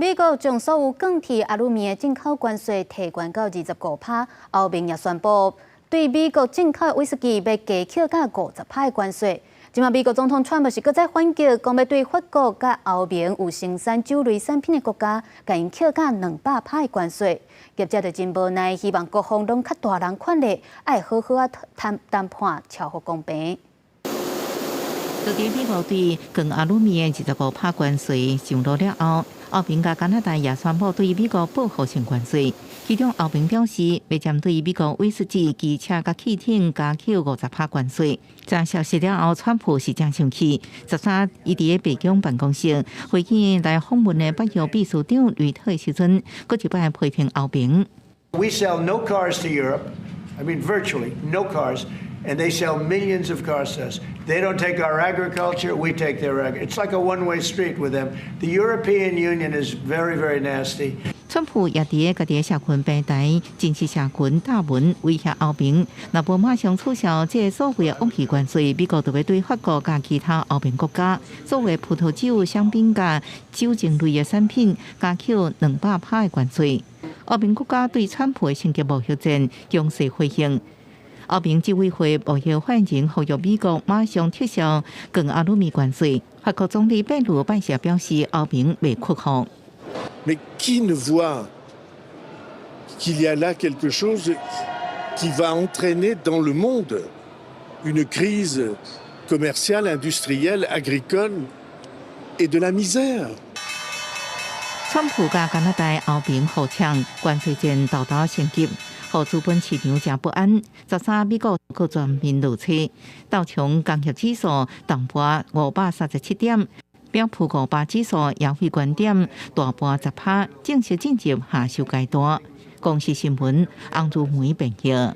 美國將所有鋼鐵、阿魯米的進口關稅提懸到25%，歐盟也宣布對美國進口的威士忌欲加扣到50%的關稅。這馬美國總統川普是閣再反擊，講欲對法國佮歐盟有生產酒類產品的國家，共𪜶扣到200%的關稅。業者就真無奈，希望各方攏較大人款咧，愛好好仔談談判，調和公平。就佇美國對鋼阿魯米的25趴關稅上路了後，歐盟佮加拿大也宣布對美國報復性關稅。其中歐盟表示，欲針對美國威士忌、機車佮汽艇加扣50趴關稅。這消息了後，川普是誠生氣。13伊佇白宮辦公室會見來訪問的北約秘書長呂特的時陣，閣一擺批評歐盟。 We sell no cars to Europe. I mean, virtually no cars. And they sell millions of cars to us. They don't take our agriculture, we take their agriculture. It's like a one-way street with them. The European Union is very, very nasty. 川普也佇家己的社群平台，正式社群貼文威脅歐盟，若無馬上取消這个所謂的惡意關稅，美國就欲對法國佮其他歐盟國家所謂葡萄酒、香檳佮酒精類的產品加扣200趴的關稅。歐盟國家對川普的升級貿易戰強勢回應。歐盟執委會貿易發言人呼籲美國馬上撤銷鋼阿魯米關稅。法國總理貝魯拜時表示，歐盟袂屈服。 Mais qui ne voit qu'il y a là quelque chose qui va entraîner dans le monde une crise commerciale, industrielle, agricole et de la misère? 川普佮加拿大、歐盟互嗆，關稅戰沓沓升級，予資本市場誠不安。13美國閣全面落車，道瓊工業指數重跌537點，標普五百指數也回懸點大跌10趴，正式進入下修階段。公視新聞，洪如梅編譯。